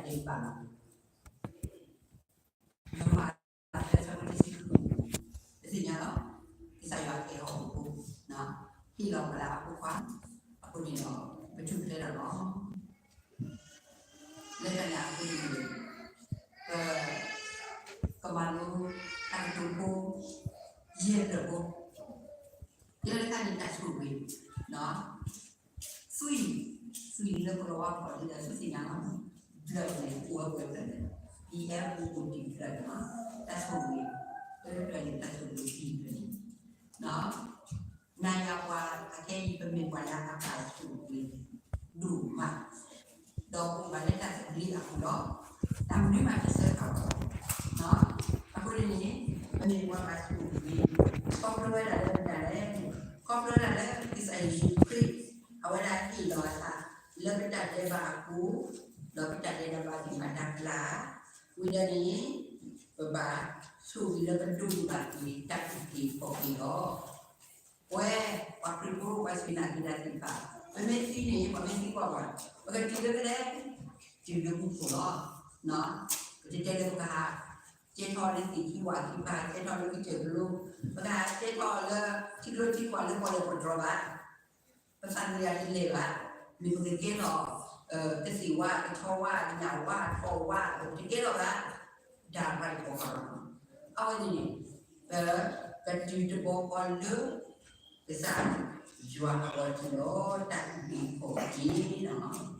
ယဘၣ် ယွၤအဆၢဖိတဆံဃု, ပသ့ၣ်ညါလီၤ, ကစၢ်ယွၤကဲအီၤအဖိ, ဟ့ၣ်လီၤပှၤလၢအဖိခွါ, အဃိန့ၣ်ဒီး ပထူၣ်ဖျဲးဒီးလီၤ. လၢတၢ်န့ၣ်အဃိန့ၣ် ပ ကမၤလိတၢ်ကတိၤဖိ ယဲၢ်ဖျၢၣ်ဖိ, လၢတခါန့ၣ် တၢ်ဆိၣ်ဂ့ၤ, သွံၣ်, သွံၣ်လၢကလီၤဝါဖီၣ်ဒ်ဒီး သုသ့ၣ်ညါလီၤ, ဘျၢၣ်န့ၣ် အိၣ်ဝဲပှဲၤဖျၢၣ်န့ၣ်, ဘံအဲၣ်အိၣ်အိၣ်တံၢ်ဖျၢၣ်န့ၣ်လီၤ, တၢ်ဆိၣ်ဂ့ၤ, တဖျၢၣ်န့ၣ် တၢ်ဆိၣ်ဂ့ၤတံၢ်ဖျၢၣ်န့ၣ် နၤယၤပှၤအခဲအံၤ ပမ့ၢ်ပှၤလၢအဘၣ်ဆိၣ်ဂ့ၤဒိၣ်မး, ဒီးပအိၣ်ဘၣ်လၢတၢ်သဘျ့အပူၤလီၤ. တၢ်မနုၤမးတစၢဃာ်ဘၣ်, အဃိန့ၣ်န့ၣ် ပမ့ၢ်ပှၤဘၣ်ဆိၣ်ဂ့ၤ, ခီဖျိဝဲဒၣ်လၢပတၢ်လဲၣ်, ခီဖျိဝဲဒၣ်လၢကစၢ်ယ့ၣ်ၡူးခရံာ် အဝဲဒၣ်ဟ့ၣ်လီၤအသး လၢပတၢ်ဒဲးဘးအပူၤ, ဒီးပတၢ်ဒဲးဘးသ့ၣ်တဖၣ်တၢ်ပျၢ်, ဝံၤဒီးန့ၣ် ပဘၣ်ဆိၣ်ဂ့ၤလၢပဒိးန့ၢ်ဘၣ်က့ၤ တၢ်အုၣ်က့ၤခီၣ်က့ၤလီၤ. ပဝဲ ပှၤခရံာ်ဖိ ပှၤစူၢ်နာ်က့ၤတၢ်သ့ၣ်တဖၣ်, ပမ့ၢ်သံန့ၣ် ပှၤမ့ၢ်သံကွၢ်ပှၤ, ပကတုၤလၢဖဲလဲၣ်, တုၤလၢမူခိၣ်လီၤ. ပတတဲလၢပကဟး ကဲထီၣ်လၢသ့ၣ်ခံဝၣ်ခံဖး, ကဲထီၣ်လၢကစၢၢ်ကလိ, ပကဟးကဲထီၣ်လၢထံကျိထံကွာ်လၢပီၣ်လဲၣ်ပီၣ်တြီၤဘၣ်. ပသးမံယၤတလဲၤဘၣ်, မ့ၢ်ပကကဲထီၣ် ကသ့ၣ်ဝါ, ကဆီဝါ, ကညၣ်ဝါ, ထီၣ်ဝါ, ပတကဲထီၣ်ဘၣ်, ဒၣ်ရၢၣ်ကီၢ်ဃီလီၤ. အဝဲန့ၣ်န့ၣ် ပကတုၤတဘီဃီလၢ ကစၢ်ယွၤအဂီၢ်တုၤလီၤ တၢ်အုၣ်က့ၤခီၣ်က့ၤလီၤ.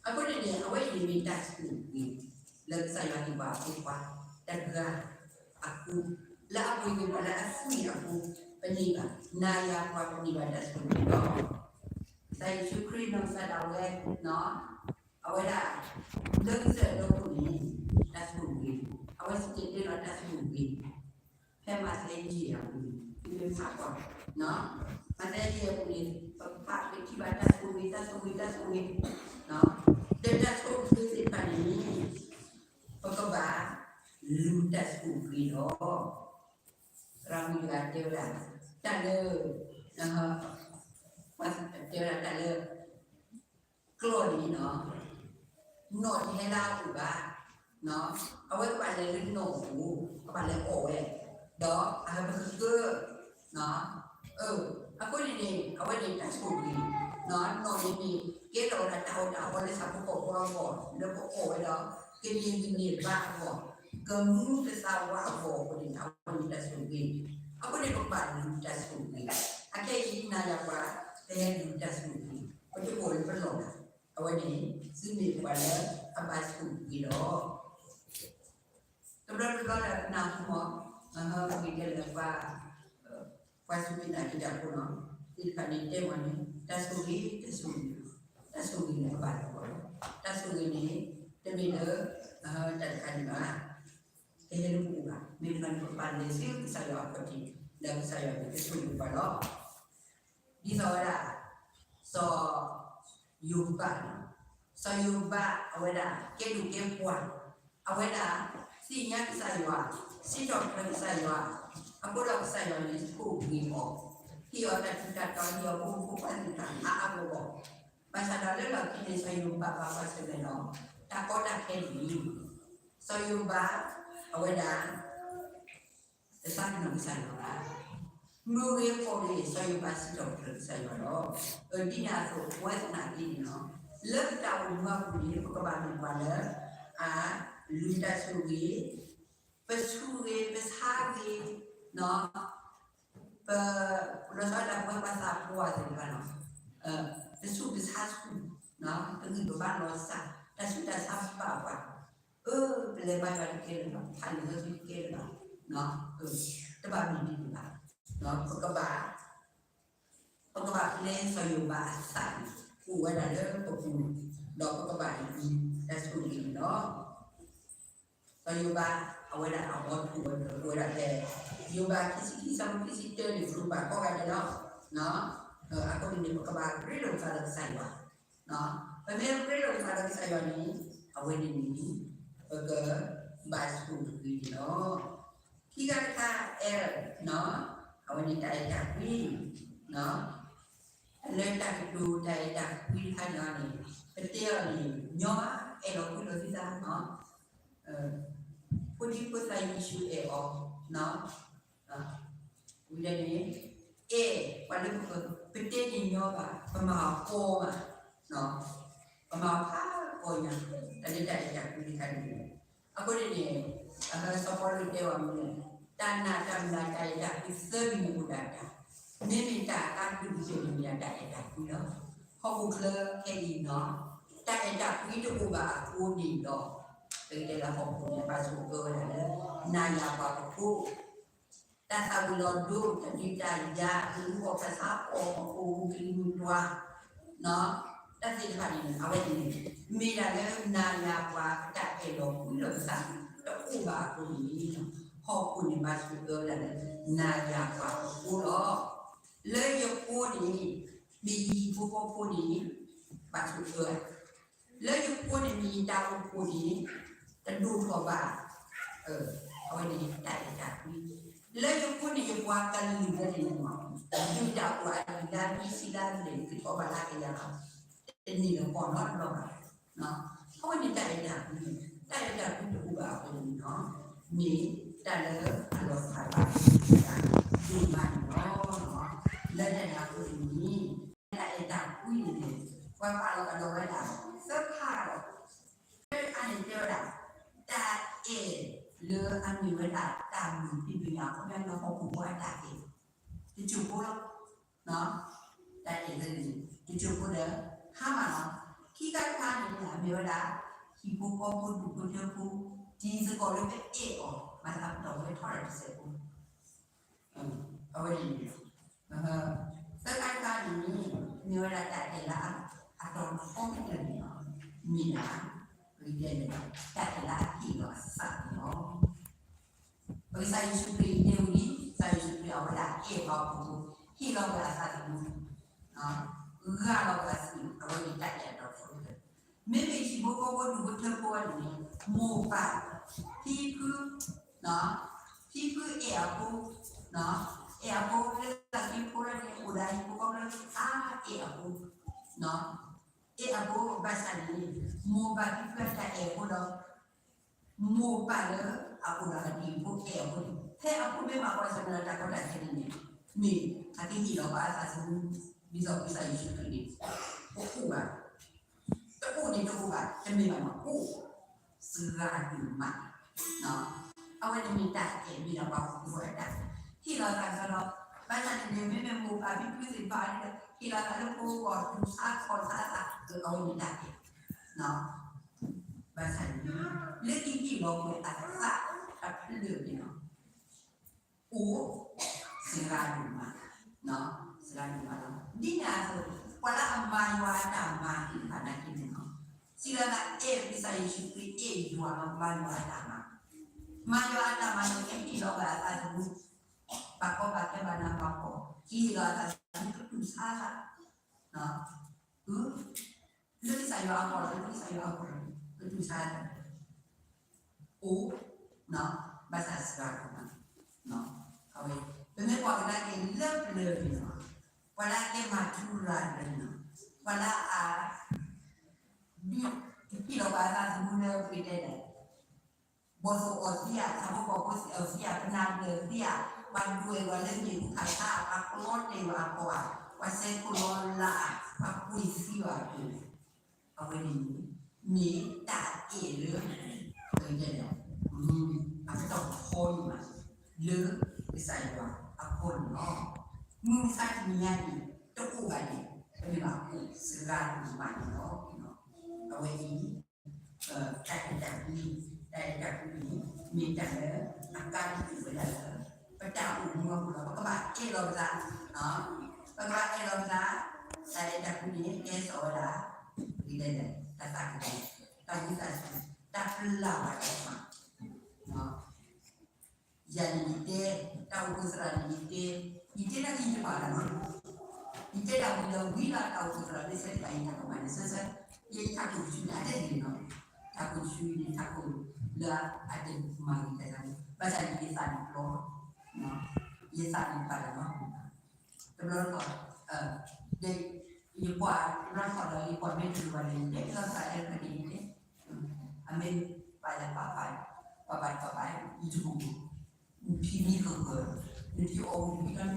အဃိန့ၣ်န့ၣ် အဝဲအံၤန့ၣ်မ့ၢ်တၢ်ဆိၣ်ဂ့ၤ လၢကစၢ်ယွၤဟ့ၣ်ပှၤအဖိခွါ တဂၤအဃိ, လၢအပှ့ၤက့ၤပှၤလၢအသွံၣ်အဃိ, ပန့ၢ်ဘၣ်, နၤယၤပှၤပန့ၢ်ဘၣ်တၢ်ဆိၣ်ဂ့ၤလီၤ. ကစၢ်ယ့ၣ်ၡူးခရံာ်နီၢ်ကစၢ်ဒၣ်ဝဲ အဝဲဒၣ် လၢကစၢၢ်ဒီခိၣ်န့ၣ် တၢ်ဆိၣ်ဂ့ၤ, အဝဲစံၣ်တဲၤတဲလီၤတၢ်ဆိၣ်ဂ့ၤ ဖဲမးသဲယဲၢ်အပူၤန့ၣ် သုမ့ၢ်ဖးကွၢ်, မးသဲယဲၢ်အပူၤန့ၣ် ပကဘၣ်ကထံၣ်ဘၣ်တၢ်ဆိၣ်ဂ့ၤ တၢ်ဆိၣ်ဂ့ၤ တၢ်ဆိၣ်ဂ့ၤ, ဒီးတၢ်ဆိၣ်ဂ့ၤသ့ၣ်တဖၣ်န့ၣ် ပကဘၣ်လူၤတၢ်ဆိၣ်ဂ့ၤလီၤ. သရၣ်မုၣ်တဂၤတဲဝဲဒၣ် တၢ်လၢ တဲဝဲဒၣ်တၢ်လၢ ကျီၢ်န့ၣ်နီၤ, နီၣ်တဟဲလၢအအိၣ်ဘၣ်, အဝဲကဘၣ်လဲၤလၢနီၣ်အအိၣ်, ကဘၣ်လဲၤအီၣ်ဝဲ, ဒီးအဟဲပကကၢ, အဃိန့ၣ်န့ၣ် အဝဲန့ၣ်တၢ်ဆိၣ်ဂ့ၤ, နီၣ်န့ၣ်န့ၣ် ကဲထီၣ်ဝဲဒၣ်တၢ်အီၣ်တၢ်အီလၢဆၣ်ဖိကီၢ်ဖိအဂီၢ် လၢပအီၣ်ဝဲဒီး ကန့ၢ်ဂံၢ်န့ၢ်ဘါအဂီၢ်, ကမူကသးဝးအဂီၢ်အဃိန့ၣ် အဝဲန့ၣ်တၢ်ဆိၣ်ဂ့ၤ, အဃိန့ၣ် ပကဘၣ်လူၤတၢ်ဆိၣ်ဂ့ၤ, အခဲအံၤနၤယၤပှၤ ပဟဲလူၤတၢ်ဆိၣ်ဂ့ၤ, ပတအိၣ်လၢပလီၢ်ဘၣ်, အဝဲန့ၣ် သုမ့ၢ်ပှၤလၢအဘၣ်ဆိၣ်ဂ့ၤလီၤ. တဘျီတဘျီလၢပနၢ်ဟူမး, ပဂ့ၤကဲလၢပှၤ, ပှၤစူၢ်က့ၤနာ်က့ၤတၢ်ဖိနီၤ, သ့ၣ်တဖၣ်န့ၣ်တဲမးန့ၣ် တၢ်ဆိၣ်ဂ့ၤ တၢ်ဆိၣ်ဂ့ၤ, တၢ်ဆိၣ်ဂ့ၤန့ၣ်ကဘၣ်လီၤ, တၢ်ဆိၣ်ဂ့ၤန့ၣ် တမ့ၢ်လၢ တၢ်တခါန့ၣ်ဘၣ်, ကဟဲလၢပအိၣ်ဘၣ်, မ့ၢ်တခါန့ၣ် ပကဘၣ်လဲၤဆူကစၢ်ယွၤအခီၣ်ထံး လၢကစၢ်ယွၤန့ၣ်ကဆိၣ်ဂ့ၤပှၤလီၤ. ဒ်သိးဝဲဒၣ် စီၤယိၤဘး, စီၤယိၤဘး အဝဲဒၣ် ကဲဒိၣ်ကဲပှၢ်, အဝဲဒၣ် သ့ၣ်ညါကစၢ်ယွၤ, စံးထီၣ်ပတြၢၤကစၢ်ယွၤ, အဃိဒီးကစၢ်ယွၤန့ၣ်ဆိၣ်ဂ့ၤအီၤ, ဟ့ၣ်အီၤတၢ်ထူးတၢ်တီၤ, ဟ့ၣ်အီၤဖိမုၣ်ဖိခွါသ့ၣ်တဖၣ်အါအါဂီၢ်ဂီၢ်, ဘၣ်ဆၣ်ဒီးလၢလီၢ်ခံန့ၣ် စီၤယိၤဘးဘၣ်ကွၢ်ဆၢၣ်မဲာ်ဒီး တၢ်ကီတၢ်ခဲန့ၣ်, စီၤယိၤဘး အဝဲဒၣ် တသးကညီၤကစၢ်ယွၤဘၣ်. မုၢ်ဂ့ၤဖီၣ်ဂ့ၤ စီၤယိၤဘးစံးထီၣ်ပတြၢၤကစၢ်ယွၤလီၤ. ဒ်န့ၣ်အသိး ပဝဲသနာ်က့န့ၣ်လီၤ, လၢပတၢ်အိၣ်မူအပူၤန့ၣ် ပကဘၣ်မ့ၢ်ပှၤလၢ အလူၤတၢ်ဆိၣ်ဂ့ၤ, ပဆူၣ်ဂ့ၤ ပဆါဂ့ၤ, ပ လီၤဆီဒၣ်တၢ်ပဝဲပှၤသးပှၢ်သ့ၣ်တဖၣ်လီၤ, ပဆူၣ်ပဆါဆူၣ်, ပဂံၢ်ပဘါလီၤစၢ်, တၢ်ဆူးတၢ်ဆါဘၣ်ပှၤ, အၢ ပလဲၤဘါယွၤတကဲလၢၤဘၣ်, ဖးလံာ်စီဆှံတကဲလၢၤဘၣ်, တဘၣ်မ့ၢ်ဒ်န့ၣ်ဘၣ်, ပကဘၣ် ပကဘၣ်ပျဲစီၤယိၤဘးအသးန့ၣ် အိၣ်ဝဲဒၣ်လၢပပူၤ, ဒီးပကဘၣ်လူၤတၢ်ဆိၣ်ဂ့ၤန့ၣ်လီၤ. စီၤယိၤဘး အဝဲဒၣ်အဘီထူၣ်ဝဲဒၣ် အိၣ်ဝဲဒၣ်ဖဲ ယိၤဘးခံဆံခံ ဆၢဖိခံဆံတၢန့ၣ် ပကဘၣ်ကိးဂၤဒဲးလီၤ. အဃိန့ၣ်န့ၣ် ပကဘၣ်ရ့လိာ်ပသးဒီးကစၢ်ယွၤ, ပမ့ၢ်ရ့လိာ်ပသးဒီးကစၢ်ယွၤန့ၣ် အဝဲန့ၣ်န့ၣ် ပကဘၣ်ဆိၣ်ဂ့ၤန့ၣ်လီၤ. ခံခါတခါ အဲၣ်, အဝဲန့ၣ်တၢ်အဲၣ်တၢ်ကွံ, လၢတၢ်ကတိၤတၢ်အဲၣ်တၢ်ကွံတခါန့ၣ်န့ၣ် ပတဲအီၤန့ၣ် ညီမး အဲၣ်လီၤကွံလီၤသုသးနီၤ, ဖိဒံဖိသၣ်ယ့ၣ်ၡူးအဲၣ်အီၤနီၤ, ဝံၤဒီးန့ၣ် အဲၣ်ပှၤလၢ ပတဲတညီဘၣ် ပမၤအီၤကီမး, ပမၤအီၤဖးကီညါ, တၢ်လၢတၢ်အဲၣ်တၢ်ကွံတခါန့ၣ်, အဃိန့ၣ်န့ၣ် စီၤပီလူးတဲဝဲမနုၤလဲၣ်, တၢ်နာ်တၢ်မုၢ်လၢ်တၢ်အဲၣ်တၢ်ကွံသၢမံၤန့ၣ်အိၣ်ဒၣ်တၢ်, မ့မ့ၢ်တၢ်အကါဒိၣ်ကတၢၢ်န့ၣ်မ့ၢ်ဒၣ်တၢ်အဲၣ်တၢ်ကွံလီၤ. ဟီၣ်ခိၣ်ချၢခဲအံၤနီၤ, တၢ်အဲၣ်တၢ်ကွံတအိၣ်ဘၣ်အဃိန့ၣ်ဒီး, ပကတဲလၢဟီၣ်ခိၣ်န့ၣ် ဘၣ်ဆိၣ်အၢဝဲဒၣ်လၢ နၤယၤပှၤကဖိ တၢ်သၣ်ဝံၤလီၤဒိ တၢ်ဒုးတၢ်ယၤ ကလူးအီၣ်ဖျဲၣ်ဆါအီၣ် ကအိၣ်ကလံၤမုၢ်တွၤ တၢ်သ့ၣ်တဖၣ်န့ၣ် အဝဲန့ၣ် မ့ၢ်ဒၣ်လၢနၤယၤပှၤကတၢ်အဲၣ်လီၤကွံလီၤပသး တအိၣ်ဘၣ်အဃိန့ၣ်, ဟီၣ်ခိၣ်န့ၣ်ဘၣ်ဆိၣ်အၢဝဲဒၣ်လၢ နၤယၤပှၤကဖိလီၤ. လၢယဃိန့ၣ် မ့ၢ်ယဟံၣ်ဖိဃီဖိန့ၣ် ဘၣ်ဆိၣ်အၢ လၢယဃိန့ၣ်မ့ၢ်ယတၢ်အိၣ်ဖှိၣ်န့ၣ် တဒိၣ်ထီၣ်ဘၣ်, အဝဲန့ၣ်တၢ်အဲၣ်တၢ်ကွံ, လၢယဃိန့ၣ်ယပှၤကလုာ်လၢန့ၣ် ဒုၣ်တၢ်အိၣ်အဒုၣ်ဒါမ့ၢ်ဆံးလၢလဲၣ် ကထီၣ်ဘၣ်လၢကယၤလီၤ, တန့ၢ်လၢၤပီၢ်နီတဘျီဘၣ်, အဝဲန့ၣ်တၢ်အဲၣ်တၢ်ကွံ, တၢ်အဲၣ်တၢ်ကွံတအိၣ်ဘၣ်အဃိန့ၣ်နီၤ, မ့ၢ်တၢ်လၢအလီၤဖးဘၣ် ဒိၣ်မးန့ၣ်လီၤ. လၢတၢ်န့ၣ်အဃိန့ၣ် တၢ်အဲၣ်တၢ်ကွံန့ၣ် ပှၤပာ်လီၤကဒီးဝဲဒၣ် သၢခါဒီး တခါန့ၣ်တဲဝဲဒၣ် တၢ်အဲၣ်လၢအမ့ၢ်ဝဲဒၣ်တၢ်မုာ်ဖံးမုာ်ညၣ် ခီပညီလၢဟီၣ်ခိၣ်ဖိအတၢ်အဲၣ် တစိၢ်ဖိလီၤ. တၢ်အဲၣ်လၢန့ၣ် တစိၢ်ဖိဒီး ဟါမၢ်လီၤ. ခံခါတခါန့ၣ် အမ့ၢ်ဝဲဒၣ် ဟံၣ်ဖိဃီဖိဒူၣ်ဖိထၢဖိ တံၤသကိးလၢပအဲၣ်အီၤ မၤသးပတီၢ်ဝဲထီၣ်တစဲးဖိ အဝဲန့ၣ် သၢခါတခါန့ၣ် မ့ၢ်ဝဲဒၣ်တၢ်အဲၣ်လၢအတီၤထီကတၢၢ်န့ၣ်လီၤ. မ့ၢ်ဒၣ် ပကတဲန့ၣ် တၢ်အဲၣ်လၢအဟ့ၣ်လီၤအသးန့ၣ်လီၤ. ပကစၢ်ယ့ၣ်ၡူးခရံာ်တဲဝံၤလံ, ကစၢ်ယ့ၣ်ၡူးခရံာ်အဝဲဒၣ်အဲၣ်ပှၤဟီၣ်ခိၣ်ဖိ ဟ့ၣ်လီၤဝဲအသးသမူ ဂၢ်လီၤဝဲအသွံၣ် အဝဲန့ၣ်တၢ်အဲၣ်အတီၤထီကတၢၢ် မ့မ့ၢ်ဟံၣ်ဖိဃီဖိဒူၣ်ဖိထၢဖိဝဲန့ၣ်န့ၣ် မိၢ်ပၢ် ဖံဖု ဖံဖုအဲၣ်အဖိ, အဲၣ်အဖိလၢသးဖံဖိလၢန့ၣ် အိၣ်ဒီးဟံၣ်ဖိဃီဖိလၢအအဲၣ်အဖိ, အဲၣ်အဖိ ဘၣ်ဆၣ်န့ၣ် မိၢ်ပၢ်ဖံဖုအတၢ်အဲၣ်အဖိဒီး မိၢ်ပၢ်လၢအအိၣ်ဒီးအတံၤဖိအဲၣ်အဖိန့ၣ် ဖဲအဖိမ့ၢ်ဘၣ်ကွၢ်ဆၢၣ်မဲာ်ဒီးတၢ်ကီတၢ်ခဲန့ၣ်န့ၣ် မ့ၢ်အကဟ့ၣ်လီၤဘၣ်အသးသမူ ဒ်သိးကစၢ်ယ့ၣ်ၡူးခရံာ်န့ၣ် တအိၣ်ဘၣ်, တအိၣ်န့ၣ်တအိၣ်ဘၣ် တမ့ၢ်ဘၣ်နီၤ အိၣ်စှၤဒိၣ်မး, အဝဲန့ၣ်မ့ၢ်တၢ်အဲၣ်မ့ၢ်ဒၣ်ပှၤဟီၣ်ခိၣ်ဖိအတၢ်အဲၣ် ဟ့ၣ်လီၤသးစၢ်လီၤ, ဘၣ်ဆၣ်န့ၣ်န့ၣ် မ့မ့ၢ်မိၢ်ပၢ်ဖံဖုသ့ၣ်တဖၣ်န့ၣ် ဟ့ၣ်လီၤသးလၢဖိဂီၢ် တူၢ်ဆါခီၣ်ဆါသး အဝဲန့ၣ်တၢ်အဲၣ် ဘၣ်ဆၣ်န့ၣ် လၢကဟ့ၣ်လီၤကွံာ်အသးတဖျၢၣ်န့ၣ်လီၤ အိၣ်စှၤဒိၣ်မး, စှၤဒိၣ်မးလီၤ. ဒ်န့ၣ်အသိး ပှၤလၢအမၤယွၤအတၢ်မၤသ့ၣ်တဖၣ်နာ်က့န့ၣ်လီၤ, စံးလီၤသးအဲၣ်ကစၢ်ယ့ၣ်ၡူးခရံာ် အဲၣ်ယွၤလီၤ မၤယွၤအတၢ်မၤ, မၤယွၤအတၢ်မၤန့ၣ် ကဟ့ၣ်လီၤဝဲအသးသမူ, ဘၣ်ကီဘၣ်ခဲဘၣ်နးဘၣ်ဖှီၣ် ကဟ့ၣ်လီၤအသးသမူ ကတူၢ်ဆါသး လၢကစၢ်ယွၤအဂီၢ် လၢကစၢ်ယွၤအဂီၢ် လၢကစၢ်ယွၤအဂီၢ် ကတူၢ်ဆါသး အိၣ် ဘၣ်ဆၣ်စှၤဒိၣ်မး, အဝဲ ပမ့ၢ်ကွၢ်ကဒါက့ၤလၢပျၢၤန့ၣ်လီၤ, ပှၤလၢအကဲမၤထူရၤတဖၣ်န့ၣ်လီၤ, ပှၤလၢအ ဒုးဟ့ၣ်လီၤပှၤအသးသမူလၢပကတဲလဲၣ် ဘီၣ်သိၣ်အီၣ်သံဧါ, ဆၣ်ဖိကီၢ်ဖိအီၣ်သံဧါ, ပနၢ်ပၢၢ်သံဧါ, ပှၤဒွဲၣ်ဝဲလၢမ့ၣ်အူခၣ်ဆါ, ပှၤကျီတဲာ်ဝဲအကီၢ်ဧါ, ပှၤစဲးခိၣ်လီၤလးဧါ, ပှၤကွံာ်သံဝဲအကီၢ်ဧါ, အဝဲန့ၣ် မ့ၢ်တၢ်အဲၣ်လၢ ပကတဲလဲၣ် အကတီၢ်ဖီန့ၣ်မး လၢကစၢ်ယွၤအဂီၢ်န့ၣ်လီၤ. မုၢ်မဆါတနံၤညါန့ၣ် တအိၣ်ဘၣ်န့ၣ် ပမ့ၢ်ဘၣ်အိၣ်စှၤဒိၣ်မးန့ၣ်လီၤ. အဝဲအံၤ တၢ်အဲၣ်တၢ်ကွံ, တၢ်အဲၣ်တၢ်ကွံန့ၣ် မ့ၢ်တၢ်လၢအကါဒိၣ်ဝဲဒၣ်လၢ ပတၢ်အိၣ်မူအပူၤလီၤ. ပကဘၣ်အဲၣ်လီၤပသး, ပကဘၣ်အဲၣ်လီၤပသး, တၢ်အဲၣ်တၢ်ကွံန့ၣ် ကဲထီၣ်ဝဲဒၣ် ပကတဲလဲၣ် တၢ်သးကညီၤ, တၢ်ဝံသးစူၤ, တၢ်ပျၢ်ဝဲဒၣ်မး ယၤန့ၣ်ယတဲ, တၢ်အိၣ်ဖှိၣ်သရၣ်န့ၣ်ယတဲ, ယတဲတၢ်ဂ့ၢ်ယတပာ်လၢၤနီၤ, ယတဲတၢ်ဝံၤလၢဝံၤလၢတၢ်အိၣ်ဖှိၣ်သရၣ်လၢဆဲးတကးယတၢ်ကမၣ်န့ၣ် ဆၢဆၢ, ယထးခိၣ်ဆူန့ၣ် အတဲတဂ့ၤနီၤ, ထးခိၣ်ဆူန့ၣ် ထးခိၣ်လၢအတမၤဂ့ၤတၢ်န့ၣ် ဘၣ်ဆၣ်ယသးန့ၣ်ပျီ, ယသးန့ၣ်ပာ်လၢနီၤ, တဘျီတခီၣ်, ဒီး ယကွၢ်တဘျီတခီၣ်ဒီး ယကွၢ်မ့ၢ်တလိၣ်ဘၣ်န့ၣ် ယတဲလီၤသးအဲၣ်တက့ၢ်န့ၣ်, အမ့ၢ်ပာ်လၢပာ်ပာ်, ပာ်ပာ်ပာ်ပာ်, ယတမူ, နဖံးမံဃၢၤဃၢၤ, နဖံးအီၣ်ဝံၤဒီးနဖံးသၣ်, မ့ၢ်ပဖံးန့ၣ်သၣ်,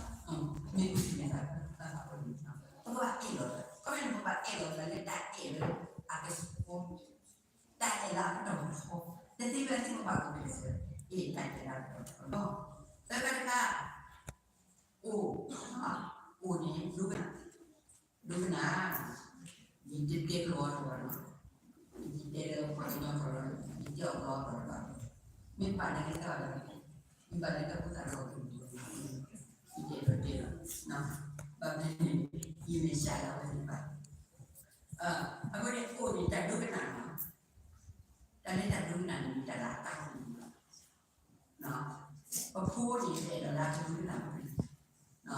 ပကဘၣ်အဲၣ်လီၤ, ခီဖျိလၢပဘၣ်အဲၣ်လီၤသးလၢတၢ်အဲၣ်လၢအကဆှီ, တၢ်အဲၣ်လၢအကတီၢ်ကဆှီ, တသ့ဖဲသ့ၣ်ပဘၣ်အိၣ်ဖျဲၣ်စၢၤ, အ့ၣ်တၢ်အဲၣ်လၢအကတီၢ်ကဆှီ, သၢခါတခါ အိၣ်, အိၣ်န့ၣ် ဒိကနၣ်, ဒိကနၣ်, ယတတဲကလီထီၣ်ဘၣ်နီၤ, ယတဲလၢပှၤကညီထီၣ်လီၤ, ယတဲအီၤကလီထီၣ်ဘၣ်, မ့ၢ်ပာ်လၢကစၢ်လီၤ, မ့ၢ်ပာ်လၢတၢ်ဖိသၣ်လီၤ, ယတဲလီၤတဲလီၤ, ဘၣ်မနုၤန့ၣ် ယမ့ၢ်စှၤလီၤဝဲသ့ၣ်တဖၣ်, အဃိန့ၣ် အိၣ်န့ၣ်တၢ်ဒိကနၣ်နီၤ, တၢ်လၢတၢ်ဒိကနၣ်န့ၣ် မ့ၢ်တၢ်လၢအတၢ်ကူၣ်န့ၣ်လီၤ. ပဖိန့ၣ် ပအဲၣ်ဒိးလၢအကဒိကနၣ်ပှၤ,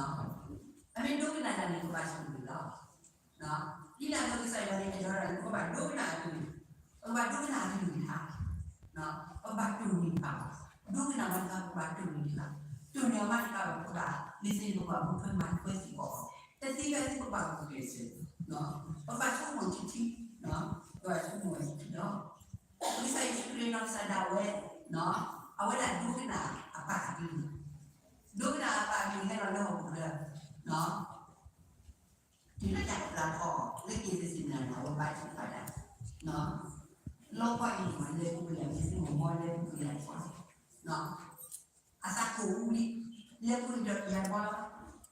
အမ့ၢ်ဒိကနၣ်တၢ်န့ၣ် ပဘၣ်ဆိၣ်ဂ့ၤလီၤ. ဒ်န့ၣ်အသိးကစၢ်ယွၤန့ၣ် အဲၣ်ဒိးတၢ်န့ၣ် ပဘၣ်ဒိကနၣ်အကလုၢ်, ပကဘၣ်ဒိကနၣ်အကလုၢ်ကထါ, ပဘၣ်တိၢ်န့ၢ်တၢ်, ဒိကနၣ်ဝဲတခါ ပဘၣ်တိၢ်န့ၢ်တၢ်, တိၢ်န့ၢ်အီၤမးတခါ ပဘၣ် လၢသ့ၣ်န့ၣ် ပဘၣ်မူထွဲမၤထွဲစ့ၢ်ကီး, တသ့ဖဲသ့ၣ်ပဘၣ်အိၣ်ဖျဲၣ်စၢၤ, ပဘၣ်ဆိကမိၣ်ထံထံ, ပဘၣ်ဆိကမိၣ်ထံထံလီၤ. ကစၢ်ယ့ၣ်ၡူးခရံာ်နီၢ်ကစၢ်ဒၣ်ဝဲ, အဝဲဒၣ်ဒိကနၣ်အပၢ်အကလုၢ်, ဒိကနၣ်အပၢ်အကလုၢ်ဟဲလီၤလၢဟီၣ်ခိၣ်ချၢ, တုၤလၢတၢ်ဖျါထီၣ်လၢက့ၤသစ့မုၢ်နၤန့ၣ် အဝဲဘါထုကဖၣ်တၢ်, လီၤပှီၢ်အံၤန့ၣ် လဲၤပူၤကွံာ်ယၤ မ့ၢ်သ့ၣ်မ့ၢ်မီလဲၤပူၤကွံာ်ယၤတပှၢ်, အသးကိၢ်ဝံၤလံ, လဲၤပူၤကွံာ်ဒီးယၤတပှၢ်လီၤ,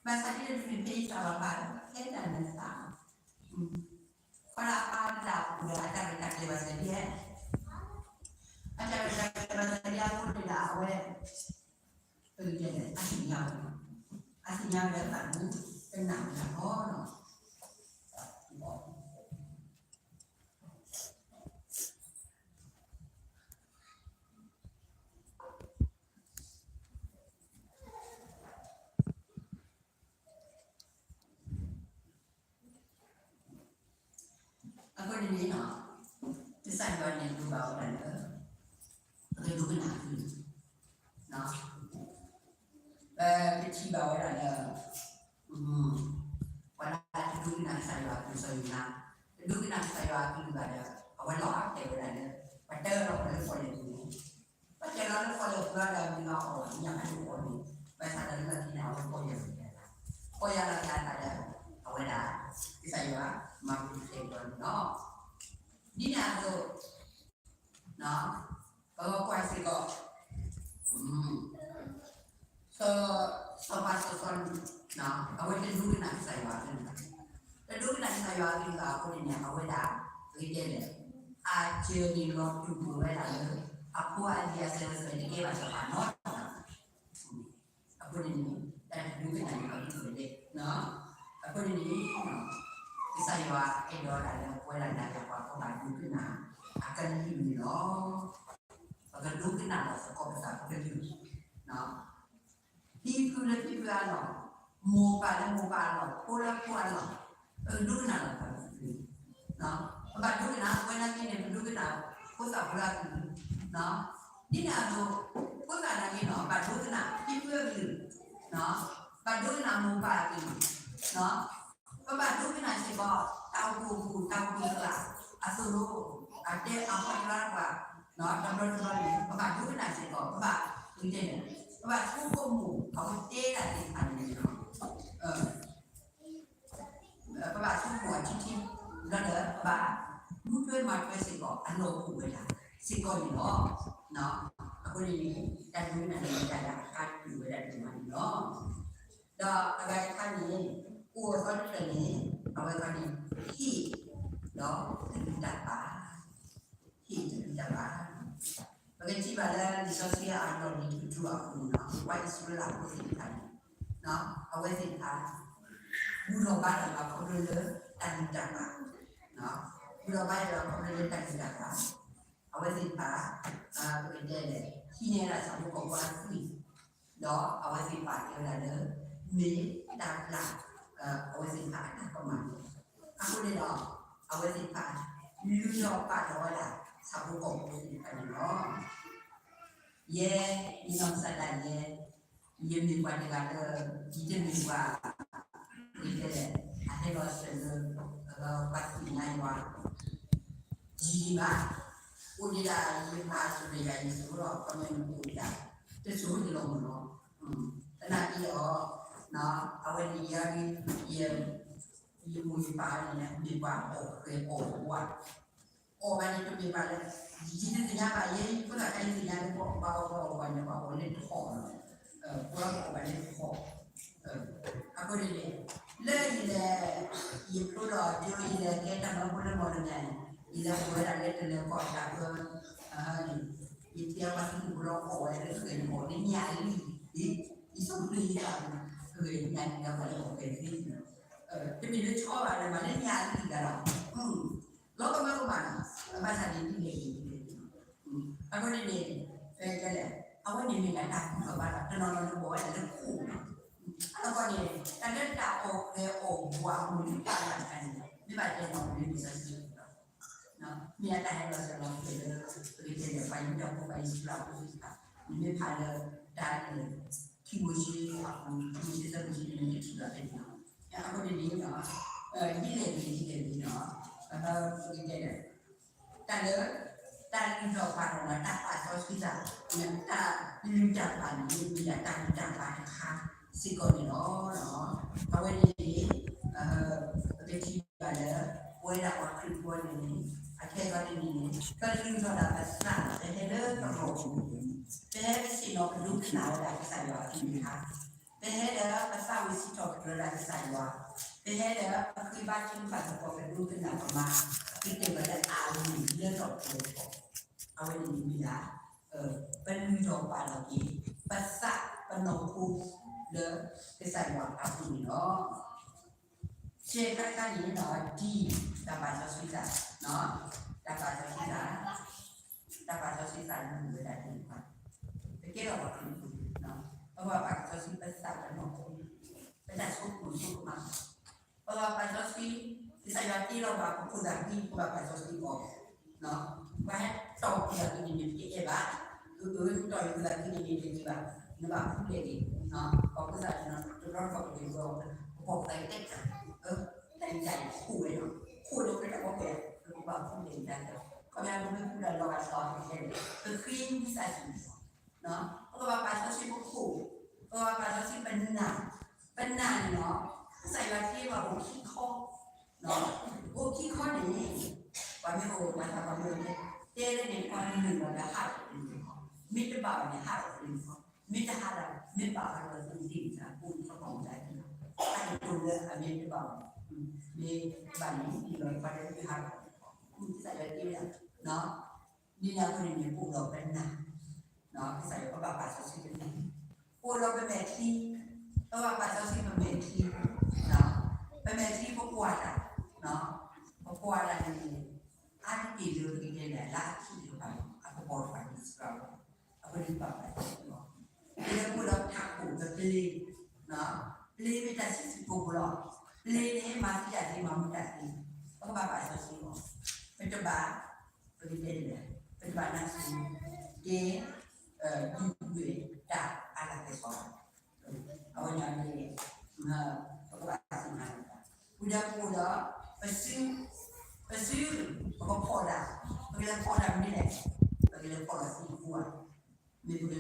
ဘၣ်ဆၣ်ဒ်လဲၣ်တမ့ၢ်ဖဲယသးဘၣ်ဘၣ်, ဟဲတၢ်နသး ခီလၢအပၢ်တဒၣ်အိၣ်ဒီးအတၢ်ရဲၣ်တၢ်ကျဲၤဘၣ်ဆၣ်ဒ်လဲၣ်, အတၢ်ရဲၣ်တၢ်ကျဲၤဘၣ်ဆၣ်ဒ်အဃိန့ၣ်ဒီးအဝဲ, ပကတဲလဲၣ် အသ့ၣ်ညါဝဲ, အသ့ၣ်ညါဝဲလၢအသးပူၤ ကနၣ်ဝဲဒၣ်လီၤ. အဃိန့ၣ်န့ၣ်, ကစၢ်ယွၤန့ၣ်လိၣ်ဘၣ်ဝဲဒၣ်လၢ ပကဒိကနၣ်အကလုၢ်, ပကထံၣ်ဘၣ်ဝဲဒၣ်လၢ ပှၤလၢတဒိကနၣ်ကစၢ်ယွၤအကလုၢ် စီၤယိၤနါ, တဒိကနၣ်ကစၢ်ယွၤအကလုၢ်ဘၣ်ဒီး အဝဲလီၤတဲာ်ဝဲဒၣ်လၢ ပှၤတၢလီၤပှၤလၢကီၢ်လဲၢ်ပူၤန့ၣ်, ပှၤတဲလီၤလၢကီၢ်လဲၢ်ပူၤဒီး မ့ၢ်လီၤအီၣ်ဘၣ် မ့ၢ်ညၣ်ဘၣ်ဒိအီၣ်န့ၣ်, ဘၣ်ဆၣ်ဒီးလၢခံန့ၣ် အဝဲကီၢ်ယၢ်လီၤက့ၤအသး, ကီၢ်ယၢ်လီၤက့ၤအသးဒီး အဝဲဒၣ် ကစၢ်ယွၤမၤပူၤဖျဲးကဒီးန့ၣ်လီၤ. ဒ်န့ၣ်အသိး ပကကွၢ်စ့ၢ်ကီး စီၤ, စီၤပၤစီၤစီလူး, အဝဲတဒိကနၣ်ကစၢ်ယွၤအကလုၢ်ဘၣ်, တဒိကနၣ်ကစၢ်ယွၤအကလုၢ်ဘၣ်အဃိန့ၣ်န့ၣ် အဝဲဒၣ် ပကတဲလဲၣ်, အစၢၤန့ၣ်လီၤတူာ်ပဝဲဒၣ်လၢ အဖိအလံၤအစၢၤအသွဲၣ်တကဲဘၣ်စီၤပၤနီတဂၤဘၣ်. အဃိန့ၣ်န့ၣ် တၢ်တဒိကနၣ်န့ၣ် အကလုၢ်လဲၣ်, အဃိန့ၣ်န့ၣ် ကစၢ်ယွၤအဲၣ်ဒိးတၢ်လၢပဝဲဒၣ်နၤယၤပှၤကိးဂၤဒိကနၣ် အကလုၢ်န့ၣ်လီၤ. ပကဒိကနၣ်လီၤသကိးပသးပကလုၢ်, ဖံဖုလၢဖံဖုအလီၢ်, မိၢ်ပၢ်လၢမိၢ်ပၢ်အလီၢ်, ဖိလၢဖိအလီၢ်, ပကဒိကနၣ်လီၤသးပကလုၢ်, ပဘၣ်ဒိကနၣ် ပဝဲနာ်က့န့ၣ် ပဒိကနၣ် ဖိသၣ်ဖိလၢအကလုၢ်, ဒ်န့ၣ်အသိး ဖိသၣ်နာ်က့န့ၣ် ဘၣ်ဒိကနၣ်ဖံဖုအကလုၢ်, ဘၣ်ဒိကနၣ်မိၢ်ပၢ်အကလုၢ်, ပဘၣ်ဒိကနၣ်စ့ၢ်ကီး တၢ်အိၣ်ဖှိၣ်ပူၤ တၢ်အိၣ်ဖှိၣ်သရၣ်အသိးလီၤ, အတဲအဟီတြါပှၤ, တဘျီတဘျီန့ၣ် ပဘၣ်ဒိကနၣ်စ့ၢ်ကီး ပဘၣ် ပကတဲလဲၣ် ပဘၣ်ဆိကမိၣ် အဝဲတဲဒၣ်သ့ၣ်တဖၣ်န့ၣ်လီၤ. ပဘၣ်ဆိကမိၣ်အီၤထံထံ, ဒီးပဘၣ် မူထွဲမၤထွဲစ့ၢ်ကီး အလီၢ်အိၣ်ဝဲဒၣ်စ့ၢ်ကီးန့ၣ်လီၤ. အဃိန့ၣ်န့ၣ် တၢ်ဒိကနၣ်န့ၣ် မ့ၢ်တၢ်လၢအကါဒိၣ်ဝဲဒၣ်ဒိၣ်မးန့ၣ်လီၤ. ဒီးအဂၤတခါန့ၣ် အိၣ်အသီတဖျၢၣ်န့ၣ် အဝဲသ့ၣ်န့ၣ် ဟ့ၣ်ဒီးတၢ်လုၢ်တၢ်ပာ်, ဟ့ၣ်တၢ်လုၢ်တၢ်ပာ် ပကထံၣ်ဘၣ်လၢလံာ်စီဆှံအလီၢ်န့ၣ် ထူထူအပူၤန့ၣ်လီၤ. ပှၤအံၣ်စရ့လးဖိသ့ၣ်တဖၣ်န့ၣ် အဝဲသ့ၣ်တဖၣ် ဘူၣ်ထီၣ်ဘါထီၣ်ယွၤခီဖျိလၢတၢ်လုၢ်တၢ်ပာ်, ဘူၣ်ထီၣ်ဘါထီၣ်ယွၤခီဖျိလၢတၢ်လုၢ်တၢ်ပာ်, အဝဲသ့ၣ်တဖၣ် ပကတဲလဲၣ် ဟံးန့ၢ်ဝဲဒၣ်ဆၣ်ဖိကီၢ်ဖိအသွံၣ်, ဒီးအဝဲသ့ၣ်တဖၣ်တဲဝဲဒၣ်လၢ မ့ၢ်တၢ်လၢ အဝဲသ့ၣ်တဖၣ်အတၢ်ကမၣ်န့ၣ်လီၤ. အဃိန့ၣ်ဒီး အဝဲသ့ၣ်တဖၣ် လုၢ်ထီၣ်ပာ်ထီၣ်ဝဲဒၣ် ဆၣ်ဖိကီၢ်ဖိသ့ၣ်တဖၣ်န့ၣ်လီၤ. ယဲ ယနီၢ်ကစၢ်ဒၣ်ယဲ ယမ့ၢ်ပှၤတဂၤလၢ ယတမ့ၢ်ပှၤ ယတဲလဲၣ် အဟဲလီၤစၢၤလၢ ပှၤသ့ၣ်ညါယွၤ ယံာ်ဘၣ်. အိၣ်ဒံးဒၣ်ယပၢ်ဆိၣ်ဂ့ၤယၤ ယဆိၣ်လီၤ ခီမ့ၢ်နအိၣ်ဒံးဒၣ် တဆိၣ်ဂ့ၤလီၤမ့ၢ်နီၤ. သနာ်က့ဒီး အဝဲန့ၣ်ယၤ ယမိၢ်ယပၢ်န့ၣ် မ့ၢ်ပှၤအီၣ်ဃဲၤအီၣ်ဝါ အီၣ်ဘၣ်န့ၣ်တမ့ၢ်ဘၣ်လၢ ယတသ့ၣ်ညါဘၣ် ယဲယဖိသၣ်ခါယသ့ၣ်ညါလၢ ပှၤအီၣ်ဘၣ်အီၣ်ဘၣ်အီၣ်ဘၣ်န့ၣ် ပှၤအီၣ်လၢထီၣ်လီၤ. ပှၤအီၣ်ဘၣ်လၢထီၣ် အဃိန့ၣ်န့ၣ် လၢယလဲၤ ယဖျိဒီး ယလဲၤကဲတၢ်မၢဖိလၢမီၢ်တဂၤန့ၣ် ယလဲၤပှ့ၤဝဲဒၣ်လၢတလၢၤကီၢ်တၢ်ပၢ ယတဲပှၤသုးခိၣ်ဖိလီၤ အီၣ်ဝဲလၢဃဲၤန့ၣ် အီၣ်လၢညၣ်လံၣ် ယဆိကမိၣ်လၢယသးန့ၣ် ဃဲၤညၣ်လံၣ်ဒီးပှၤလၢအီၣ်ဃဲၤသ့န့ၣ် တမ့ၢ်လၢဆီဘၣ်လၢမၤလၢညၣ်လံၣ်တဂၤလီၤ လီၤကမၢကမၣ်နီၤ အဘၣ်ဆၣ်န့ၣ်ဒ်လဲၣ်ဒ်လဲၣ်ဒ်လဲၣ် အဃိန့ၣ်န့ၣ် ပတဲလဲၣ် အဝဲန့ၣ်မ့ၢ်ဒၣ်တၢ်ဘူၣ်ထီၣ်ဘါထီၣ် တနီၤနီၤန့ၣ် အီၣ်ဝဲဒၣ်လၢခိၣ်နီၤ အဃိန့ၣ် တၢ်လၢတၢ်အီၣ်ဃဲၤအီၣ်ဝါအမူးတၢ်လၢတခါန့ၣ် မ့ၢ်ဘၣ်တဲနီၤ မ့ၢ်လံာ်စီဆှံ မ့ၢ်အတၢ်ဟဲလီၤစၢၤလီၤသွဲၣ်လၢ ပကတဲလဲၣ် ပှၤယူဒၤဖိ ပှၤအံၣ်စရ့လးဖိသ့ၣ်တဖၣ် နမ့ၢ်ဖးလၢ တၢ်န့ၣ် ခံမိၤၡ့အပူၤ ခံမိၤၡ့သၢမိၤၡ့န့ၣ် နမ့ၢ်ထံၣ်ဘၣ်ဖဲန့ၣ်လီၤ. အဃိန့ၣ်န့ၣ် ဒ်လဲၣ်ဂ့ၤ ဒ်လဲၣ်ဂ့ၤနီၤ ပကတဲလဲၣ် တၢ်လၢ တၢ်လုၢ်ထီၣ်ပာ်ထီၣ်ဒီး တၢ်ပာ်စီဆှံသး တၢ်လုၢ်တၢ်ပာ်န့ၣ် မ့ၢ်ဒၣ်တၢ်လုၢ်တၢ်ပာ်တခါစ့ၢ်ကီးန့ၣ်လီၤ. အဝဲန့ၣ်န့ၣ် ပကထံၣ်ဘၣ်လၢ ပဝဲဒၣ်ပှၤခရံာ်ဖိန့ၣ် အခဲအံၤန့ၣ်န့ၣ် ပလုၢ်ထီၣ်ဒၣ်ပသး ပဟဲလၢသရိာ်ပူၤ ပဟဲပဆ့ၣ်နီၤပဒိကနၣ်ဝဲဒၣ်ကစၢ်ယွၤအကလုၢ်ကထါ ပဟဲဒီးပသးဝံၣ်စံးထီၣ်ပတြၢၤဒၣ်ကစၢ်ယွၤ ပဟဲဒီးပဃ့ဘါထုကဖၣ်သကိး ပဒိကနၣ်ပမၤ ပကတဲဘၣ်လၢအဂ့ၢ်လၢထီၣ်ပှဲၤထီၣ် အဝဲန့ၣ်မ့ၢ်ဒၣ် ပလုၢ်ထီၣ်ပာ်ထီၣ်က့ၤ ပသးပနီၢ်ခိလၢကစၢ်ယွၤအပူၤန့ၣ်လီၤ. ဆဲးခါတခါန့ၣ် ဒ်တၢ်ပာ်စီဆှံသး တၢ်ပာ်စီဆှံသး တၢ်ပာ်စီဆှံသးန့ၣ်မ့ၢ်ဝဲဒၣ်ဒ်န့ၣ် ပကဲထီၣ်ပှၤခရံာ်ဖိ ပဘၣ်ပာ်စီဆှံပသးပနီၢ်ခိ ပတၢ်ဆိကမိၣ်ဆိကမး ပဘၣ်ပာ်စီဆှံ ကစၢ်ယွၤတ့လီၤပှၤပခိၣ်သးကံ ပဘၣ်ပာ်စီဆှံအီၤ ပှၤဟဲတီၢ်ခိၣ်သးကံန့ၣ်န့ၣ် ပတအဲၣ်ဘၣ် အၢ အၢ တီၢ်ယခိၣ်သးကံန့ၣ်န့ၣ် တဂ့ၤဘၣ် နဘၣ်ဖူးလဲၣ်ဂ့ၤ ပှၤဖိသၣ်တနီၤတဘျီတခီၣ်ပက့ၤဝဲအီၤ ပကီၢ်ပသးကတဲတၢ် အၢ တၢ်အံၤတၢ်အံၤခိၣ်ဝဲနီၤ ခိၣ်လၢပတၢ်ဘီကဲ ပကဘၣ်ဖူးလဲၣ်ဂ့ၤတၢ် ခီပညီပမ့ၢ်ဖူးဒီးလီၤဂာ်သီ ပကတဲန့ၣ် ပဃ့ဝံသးစူၤ ပကဘၣ်ပာ်စီဆှံပခိၣ် ပကဘၣ်ပာ်စီဆှံပနၢ် ပနၢ်န့ၣ်လီၤ ကစၢ်ယွၤတ့လီၤအိၣ်ခံခီ အိၣ်ခံခီန့ၣ် ပှၤမ့ၢ်အိၣ်ပှၤသးပှၢ်မ့ၢ်အိၣ်န့ၣ် တဲလၢန့ၣ် ပှၤမ့ၢ်အိၣ်ဒီးဟးထီၣ်တလၢၤခီ မ့ၢ်တဘၣ်ဘၣ်န့ၣ် ဟးထီၣ်တလၢၤခီ မ့ၢ်တဟးဒီး မ့ၢ်ဘၣ်ဟးဒီးသ့ၣ်သ့ၣ်န့ၣ် အပူၤထီၣ်ကီၢ်မူၤတၢ်သ့ၣ်လီၤ အတတိၤလၢအမ့ၢ်တဘၣ်ဘၣ် မ့ၢ်ဘၣ်န့ၣ် ဒ်လီၤပှၤတဟးထီၣ်တလၢၤခီ ကစၢ်ယွၤတ့ဝဲဒၣ် ဒ်န့ၣ်အဃိန့ၣ်န့ၣ် ပအိၣ်ဒီးပနၢ် ကစၢ်ယွၤပဘၣ်ပာ်စီဆှံပနၢ် ပအိၣ်ဒီးပမဲာ်ချံ ပဘၣ်ပာ်စီဆှံပမဲာ်ချံ ပမဲာ်ချံပကွၢ်တၢ် ပကွၢ်တၢ်န့ၣ် အါတက့ၢ်လၢပကတဲလဲၣ် လၢအခံတကပၤ အကပီၤတကပၤန့ၣ် စှၤဝဲ အဃိန့ၣ်ပဘၣ်ပာ်စီဆှံအီၤ ပလၢပအိၣ်ဒီးထးခိၣ်ဒီးပျ့ၤ ပျ့ၤမ့ၢ်တၢ်ဆံးဆံးကိာ်ကိာ်လီၤ ပျ့ၤန့ၣ် မၤသံတၢ်သ့ မၤမူတၢ်သ့ ပကဘၣ်ပာ်စီဆှံအီၤ ပတဘၣ် ပကတဲလဲၣ် ပတဘၣ်နၢ်ဆူၣ် ကဲ ဒုးဝဲတၢ်အါတက့ၢ်စီ အဝဲန့ၣ်န့ၣ် ပကဘၣ်သ့ၣ်ညါ ဝံၤဒီးပအိၣ်ဒီး ပစု ပစု ပကဖီၣ်တၢ် ပကလဲၤဖီၣ်တၢ်မနုၤလဲၣ် ပက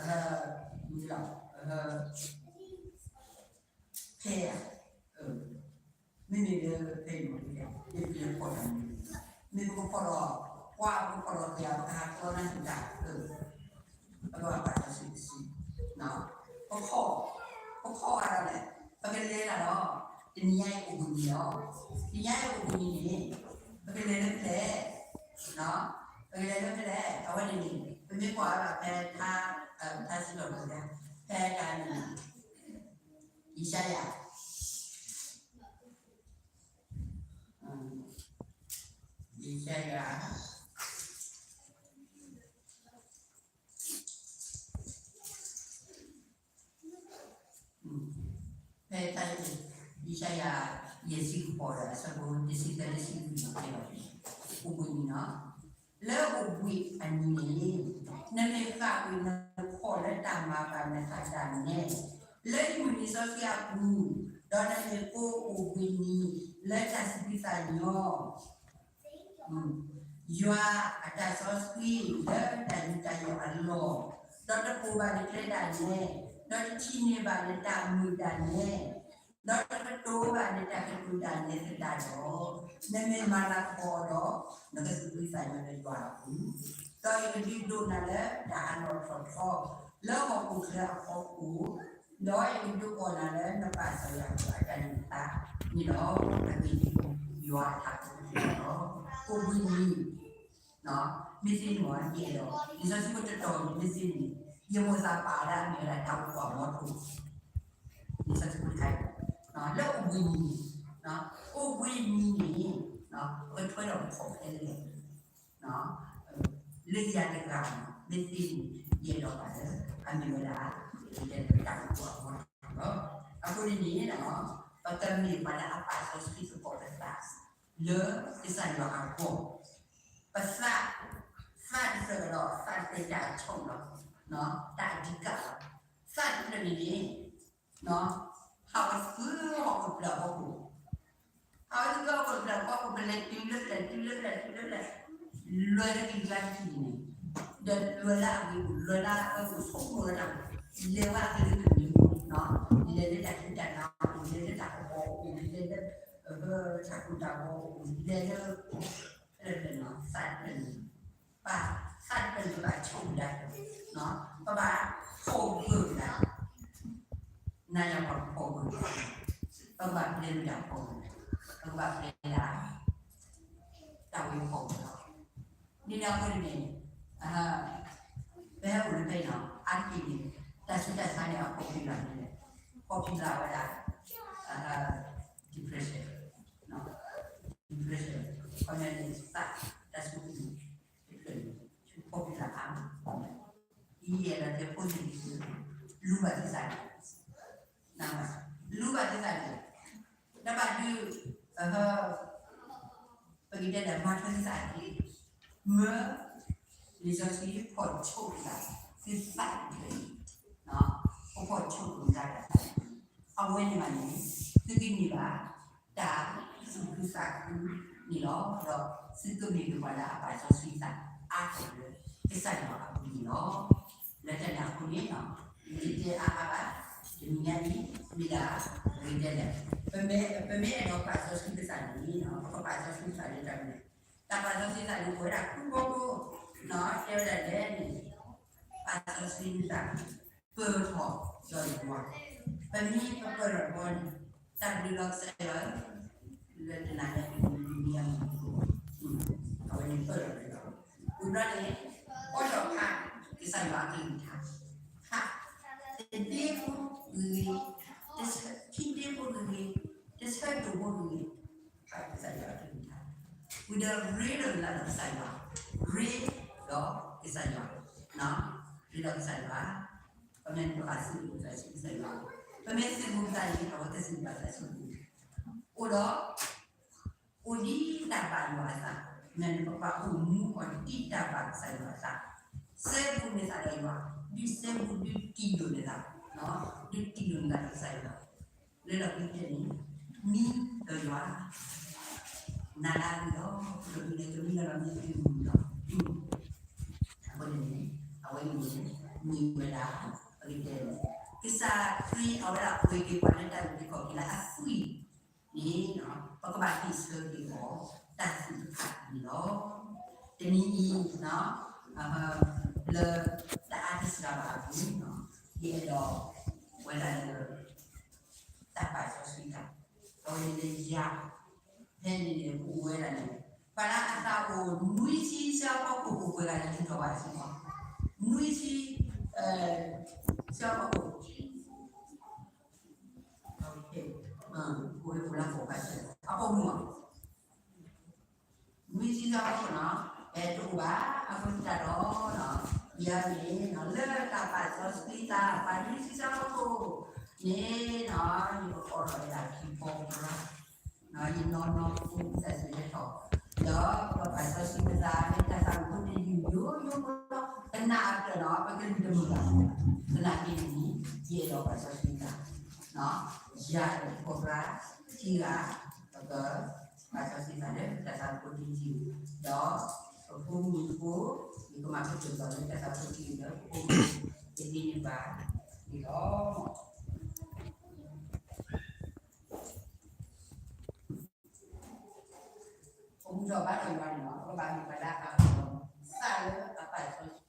လဲၤဖီၣ်လီၤသံအဃိဧါ မ့ၢ်ပကလဲၤဖီၣ်လီၤ မနုၤလဲၣ် ဖဲဧါ မ့မ့ၢ်လၢဖဲအံၤမ့ၢ် မ့ၢ်ပကလဲၤဖီၣ်တၢ်မနုၤလဲၣ် မ့ၢ်ပကဖီၣ်လီၤ ပှၤပကဖီၣ်လီၤသ့ဧါ ပကဟးကျီနၢ်ဟူတၢ် ပကဘၣ်ပာ်စီဆှံပစု ပခီၣ် ပခီၣ်အါဒၣ်လဲၣ် ပကလဲၤတၢ်လီၤ တနံၤညါအံၤအိၣ်ဘှံးနံၤလီၤ တနံၤညါအံၤအိၣ်ဘှံးနံၤန့ၣ် ပကလဲၤလၢဖဲလဲၣ် ပကလဲၤလၢဖဲလဲၣ် အဝဲန့ၣ်န့ၣ် ပမ့ၢ်ကွၢ်ဘၣ်ဖဲထါ ထါစံးထီၣ်ပတြၢၤ ဖဲတၢ်န့ၣ် ယၡါယၤ ယၡါယၤ ဖဲတၢ် ယၡါယၤ ယဲၢ်ဆံဃိးဒီး အဆၢဖိတဆံသၢ တဆံလွံၢ်န့ၣ် တဲဘၣ်န့ၣ် အိၣ်ဘှံးနံၤနီၤ လၢအိၣ်ဘှံးအနံၤန့ၣ် နမ့ၢ်ဃၣ်ကွံာ်နခီၣ်လၢတၢ်မၤဘၣ်နသးတၢ်နဲ လၢယမုၢ်နံၤစီဆှံအပူၤ, ဒီးနမ့ၢ်ကိးအိၣ်ဘှံးနံၤလၢတၢ်စံးဘျုးသးညီ, ယွၤအတၢ်စီဆှံလၢတၢ်ယူးတၢ်ယီၣ်အလီၢ်, ဒီးတပိာ်ဘၣ်နကျဲဒၣ်နဲ, ဒီးတထံၣ်န့ၢ်ဘၣ်နတၢ်မုာ်ဒၣ်နဲ, ဒီးတကတိၤဘၣ်နတၢ်ကတိၤဒၣ်နဲသတးဒီး, နမ့ၢ်မၤလၤကပီၤအီၤဒီး, နကသူၣ်ဖှံသးညီလၢယွၤအပူၤ, ဒီးယကဒုးဒိးနၤလၢတၢ်အလီၢ်ထီၣ်ထီ, လၢဟီၣ်ခိၣ်ချၢအဖီခိၣ်, ဒီးယကဒုးအီၣ်နၤလၢနပၢ်စီၤယၤကိာ်အတၢ်န့ၢ်သါန့ၣ်လီၤ. အဂ့ၢ်ဒ်အံၤ, ယွၤအတၢ်ကတိၤလီၤ. အိၣ်ဘှံးနံၤ, မ့ၢ်သ့န့ၣ်မ့ၢ်ယအဲၣ်ဒိး, လံာ်စီဆှံဖိတတီၤန့ၣ် မ့ၢ်သ့န့ၣ်, ယမိၣ်သးပာ်ဝဲဒၣ်အမ့ၢ်ဝဲဒၣ်တၢ်အိၣ်ဖှိၣ်အမီထိ, လံာ်စီဆှံဖိတခါအံၤ, လၢအိၣ်ဘှံးနံၤ, အိၣ်ဘှံးနံၤန့ၣ်, ပကထွဲဒီးပဖီၣ်ဖဲလဲၣ် လၢယၤတဂၤန့ၣ် မ့ၢ်သ့န့ၣ် ယအဲၣ်ဒိးဘၣ်လၢ အမ့ၢ်ဝဲဒၣ် တၢ်အိၣ်ဖှိၣ်အမီထိလီၤ. အဃိန့ၣ်န့ၣ်, ပကမ့ၢ်ပှၤလၢအပာ်စီဆှံသကိးပသး လၢကစၢ်ယွၤအဂီၢ်, ပသး, သးတဖျၢၣ်ဒီး သးတဖျၢၣ်တၢ်အဆိၣ်လီၤ, တၢ်အဓိကလီၤ. သးတဖျၢၣ်န့ၣ်န့ၣ် ဟးဝဲသ့ၣ်ဟီၣ်ခိၣ်တဖျၢၣ်အဖီခိၣ်, ဟးဝဲသ့ၣ်ဟီၣ်ခိၣ်တဖျၢၣ်အဖီခိၣ် ပလဲၤတုၤလၢပျၢၤ တုၤလၢပျၢၤ တုၤလၢပျၢၤ, လဲၤလၢကလံၤကျါတထံၣ်န့ၣ်, ဒီးလဲၤလၢအဂ့ၤပူၤ လဲၤလၢအအၢပူၤ ဆိကမိၣ်ဝဲဒၣ်, လဲၤဝဲအကလုာ်ကလုာ်, လဲၤလၢတၢ်ဖံးတၢ်မၤအပူၤ လဲၤလၢတၢ်ကပီၤအပူၤ လဲၤလၢ တၢ်ကိၢ်တၢ်ဂီၤအပူၤ လဲၤလၢ သးတဖျၢၣ်န့ၣ် ပ သးတဖျၢၣ်န့ၣ် ပဘၣ်ဆိၣ်ဒၣ်, ပဘၣ်ဖီၣ်ဂၢၢ်ဒၣ်, နၤယၤပှၤဖီၣ်ဂၢၢ်, ပကဘၣ်ပျဲမ့ၢ်ဒၣ်ဖီၣ်ဂၢၢ်, ပကဘၣ်ပျဲဒၣ် တၢ်ဝဲဖီၣ်ဂၢၢ်လီၤ. ဒ်န့ၣ်အဃိန့ၣ်, ပဟဲအိၣ်လၢဖဲအံၤန့ၣ် အါတက့ၢ်န့ၣ် တၢ်ဆူးတၢ်ဆါန့ၣ် အ popular န့ၣ်လဲၣ်, popular ဝဲဒၣ် depression, depression, ခီပညီန့ၣ် သး, တၢ်ဆူးတၢ်ဆါန့ၣ် popular အါ, ယအဲၣ်ဒိးတဲဖိသ့ၣ်တဖၣ် လူၤဘၣ်သုသးန့ၣ်, လူၤဘၣ်သုသးန့ၣ်, တဘၣ်ဒုး, ပကတဲဒၣ်မၤထွဲသုသးန့ၣ်, မၢ လံာ်စီဆှံဖီၣ်ဆိၣ်သး, သုသးန့ၣ်, ဖီၣ်ဆိၣ်သး, အဝဲန့ၣ်ဘၣ်န့ၣ် သုကန့ၢ်ဘၣ် တၢ်သူၣ်ခုသးခုန့ၣ်လီၤ. ဒီးသုကမ့ၢ်ပှၤလၢအပာ်စီဆှံသးအါထီၣ်လၢ ကစၢ်ယွၤအပူၤန့ၣ်လီၤ. လၢတၢ်န့ၣ်အဃိန့ၣ်, ယတဲအါအါဘၣ်, တနံၤညါအံၤ မ့ၢ်ဒၣ် ပကတဲလဲၣ်, ပမ့ၢ်အဲၣ်ဒိးပာ်စီဆှံပသးန့ၣ် ပကပာ်စီဆှံပသးလၢတၢ်မနုၤလဲၣ်. တၢ်ပာ်စီဆှံသးန့ၣ် အိၣ်ဝဲဒၣ်ဃုဘီဖိ, တဲဝဲဒၣ်လဲၣ်န့ၣ်, ပာ်စီဆှံပသး ပၢၢ်ထီၣ်ဒီးယွၤ, ပမ့ၢ်ပပၢၢ်ထီၣ်ဘီန့ၣ်, တၢ်ဘျုးလီၤကစၢ်ယွၤဧၢ, လၢတနၤညါအံၤ မ့ၢ်အမူခိၣ်, အဝဲန့ၣ်ပၢၢ်ထီၣ်ဒီးယွၤ, ဝံၤဘျီန့ၣ် အီၣ်ဒီးဖး ကစၢ်ယွၤအကလုၢ်ကထါ, ဖး, တဒ့ဖိဂ့ၤဂ့ၤ, ခံဒ့ဖိဂ့ၤဂ့ၤ, တဆၢဒိၣ်ဖိဂ့ၤဂ့ၤ, ဖးကစၢ်ယွၤအကလုၢ်ကထါ, ဝံၤဒီးရ့ဒီးကစၢ်ယွၤ, ရ့ဒီးကစၢ်ယွၤ, ရ့ဒီးကစၢ်ယွၤ, ပမ့ၢ်ပဘၣ်သုးဘူးသးဆူကစၢ်ယွၤ, ပမ့ၢ်သုးဘူးသးန့ၣ် အဝဲကသုးဘူးသးဆူ, အိၣ်ဒီး အိၣ်ဒ်တၢ်ဘၣ်ယွၤအသး, မ့ၢ်ပကဘၣ်အိၣ်မူအီၤဒ်တၢ်ဘၣ်ကစၢ်ယွၤအသး, စဲဘူးန့ၢ်သးဒီးယွၤ, ဒုးစဲဘူးဒုးတံၢ်လိာ်န့ၢ်သး, ဒုးတံၢ်လိာ်န့ၢ်သးဒီးကစၢ်ယွၤ, လၢလီၢ်ခံကတၢၢ်န့ၣ် မံဒီးယွၤ, နၤလၢအဂ့ၤလီၤ, ပကမံလၢကမံလီၤလီၤမ့ၢ်သုးဘူးလီၤ, အဃိန့ၣ်န့ၣ်, အဝဲန့ၣ်န့ၣ် မ့ၢ်ဝဲဒၣ် ပကတဲန့ၣ် ကစၢ်ခရံာ်အဝဲဒၣ်ပှ့ၤက့ၤပှၤလၢတၢ်အုၣ်က့ၤခီၣ်က့ၤလၢအသွံၣ်န့ၣ် ပကဘၣ်ဟ့ၣ်ဆၢက့ၤအီၤ တၢ်သူၣ်တဖၣ်န့ၣ်လီၤ. တနံၤအံၤ လၢတၢ်အါတစှၤဘၣ်အပူၤန့ၣ် ယအဲၣ်ဒိးဝဲဒၣ်လၢ တၢ်ပာ်စီဆှံတၢ်, အဝဲန့ၣ်လၢယၤ ဖဲန့ၣ်န့ၣ် ပအိၣ်ဝဲဒၣ်န့ၣ် ပှၤလၢအသးအိၣ်နွံဆံဆၢဖီခိၣ် အိၣ်ပှဲၤဂၤလၢ ထီၣ်ဘၣ်စ့ၢ်ကီး နွံဆံ ဆၢဖီခိၣ် အိၣ်ဝဲပှၤလၢကီၢ်ဘၣ်ဆၢ အပိာ်မုၣ် နွံဆံဆၢဖီခိၣ်နီၤ အဲၣ်တအိၣ်ဘၣ် အဃိသတးဒီး ယၤန့ၣ် လၢတၢ်ပာ်စီဆှံသး ပှၤနွံဆံဆၢဖီခိၣ်န့ၣ် ယကအိးထီၣ်ဝဲဒၣ်ထံဖိကီၢ်ဖိ ယနီၢ်နီၢ်ဖိသၣ်စံးဟဲထီၣ် ဒီးပကပာ်စီဆှံပသး မ့ၢ်တၢ်သးမုၢ်ဖိတယုၢ်ယိယိဖိလီၤ သနာ်အကျၢၤနီၤ ပကလုၢ်တမုာ်ဘၣ် သနာ်က့န့ၣ် ယအဲၣ်ဒိးပာ်စီဆှံသး ယၤဒီးဖိၣ်ဃဲခံဂၤ ပကပာ်စီဆှံသးလၢ တၢ်သးမုၢ်ဖိတယုၢ်ယိ ဒီး ပဖိမုၣ်ဖိ, ယကမၤကတၢၢ်လီၤလၢတၢ်သးဖိတံၢ်လၢပဖိမုၣ်ဖိ, ယန့ၢ်န့ၢ်ဘၣ်န့ၣ်လီၤ. ပမူထီၣ်ဘါထီၣ်ယွၤန့ၣ်လီၤ. ပကဘၣ်မ့ၢ်ပှၤလၢအအၢၣ်လီၤသးလၢအပာ်စီဆှံ